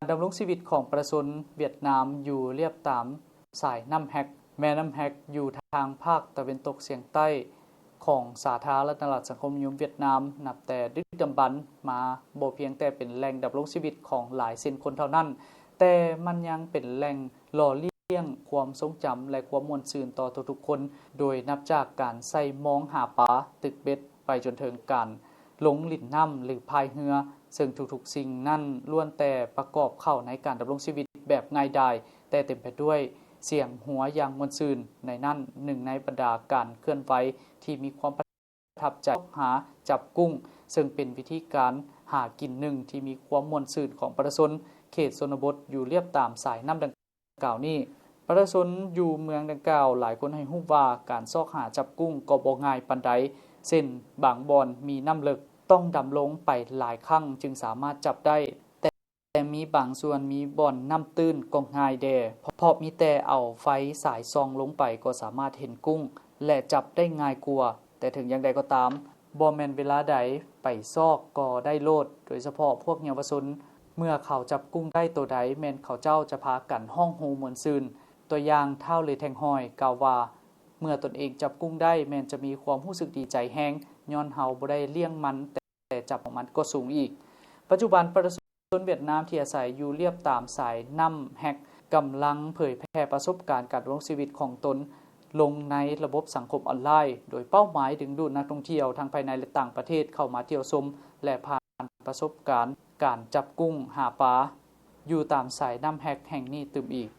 ດຳລົງຊີວິດຂອງປະຊາຊົນຫວຽດນາມຢູ່ລຽບຕາມສາຍນ້ຳແຮັກ. ແມ່ນ້ຳແຮັກຢູ່ທາງພາກຕາເວັນຕົກສຽງໃຕ້ຂອງສາທາລະນະລັດສັງຄົມນິຍົມຫວຽດນາມ ນັບແຕ່ດຶກດຳບັນມາ ບໍ່ພຽງແຕ່ເປັນແຫຼ່ງດຳລົງຊີວິດຂອງຫຼາຍເຊັ່ນຄົນເທົ່ານັ້ນ, ແຕ່ມັນຍັງເປັນແຫຼ່ງຫຼໍ່ລ້ຽງຄວາມຊົງຈຳ ແລະ ຄວາມມ່ວນຊື່ນຕໍ່ທຸກໆຄົນ, ໂດຍນັບຈາກການໃສ່ມອງຫາປາ, ຕຶກເບັດ, ໄປຈົນເຖິງການລົງຫຼິ້ນນ້ຳ ຫຼື ພາຍເຮືອ, ເຊິ່ງທຸກໆສິ່ງນັ້ນລ້ວນແຕ່ປະກອບເຂົ້າໃນການດຳລົງຊີວິດແບບງ່າຍດາຍ, ແຕ່ເຕັມໄປດ້ວຍສຽງຫົວຢ່າງມ່ວນຊື່ນ. ໃນນັ້ນ, ໜຶ່ງໃນບັນດາການເຄື່ອນໄຫວທີ່ມີຄວາມປະທັບໃຈ, ຊອກຫາຈັບກຸ້ງ, ເຊິ່ງເປັນວິທີການຫາກິນໜຶ່ງທີ່ມີຄວາມມ່ວນຊື່ນຂອງປະຊາຊົນເຂດຊົນນະບົດຢູ່ລຽບຕາມສາຍນ້ຳດັ່ງ ກ່າວນີ້. ປະຊາຊົນຢູ່ເມືອງດັ່ງກ່າວຫຼາຍຄົນໃຫ້ຮູ້ວ່າ ການຊອກຫາຈັບກຸ້ງກໍບໍ່ງ່າຍປານໃດ, ເຊັ່ນ ບາງບ່ອນມີນ້ຳເລິກ, ຕ້ອງດຳລົງໄປຫຼາຍຄັ້ງຈຶ່ງສາມາດຈັບໄດ້, ແຕ່ມີບາງສ່ວນມີບ່ອນນ້ຳຕື້ນກໍງ່າຍແດ່, ເພາະມີແຕ່ເອົາໄຟສາຍສ່ອງລົງໄປກໍສາມາດເຫັນກຸ້ງ ແລະ ຈັບໄດ້ງ່າຍກວ່າ. ແຕ່ເຖິງຢ່າງໃດກໍຕາມ, ບໍ່ແມ່ນເວລາໃດໄປຊອກກໍໄດ້ໂລດ, ໂດຍສະເພາະພວກເຍົາວະຊົນ, ເມື່ອເຂົາຈັບກຸ້ງໄດ້ໂຕໃດ, ແມ່ນເຂົາເຈົ້າຈະພາກັນຮ້ອງໂຮມ່ວນຊື່ນ. ຕົວຢ່າງ, ທ້າວເລີແທງຫ້ອຍ ກ່າວວ່າ ເມື່ອຕົນເອງຈັບກຸ້ງໄດ້, ແມ່ນຈະມີຄວາມຮູ້ສຶກດີໃຈແຮງ, ຍ້ອນເຮົາບໍ່ໄດ້ລ້ຽງມັນ, ແຕ່ຈັບຂອງມັນກໍສູງອີກ. ປັດຈຸບັນ, ປະຊາຊົນຫວຽດນາມທີ່ອາໄສຢູ່ລຽບຕາມສາຍນ້ຳແຮັກ ກຳລັງເຜີຍແຜ່ປະສົບການການດຳລົງຊີວິດຂອງຕົນລົງໃນລະບົບສັງຄົມອອນລາຍ, ໂດຍເປົ້າໝາຍດຶງດູດນັກທ່ອງທ່ຽວທັງພາຍໃນ ແລະ ຕ່າງປະເທດເຂົ້າມາທ່ຽວຊົມ ແລະ ຜ່ານປະສົບການການຈັບກຸ້ງຫາປາຢູ່ຕາມສາຍນ້ຳແຮັກແຫ່ງນີ້ຕື່ມອີກ.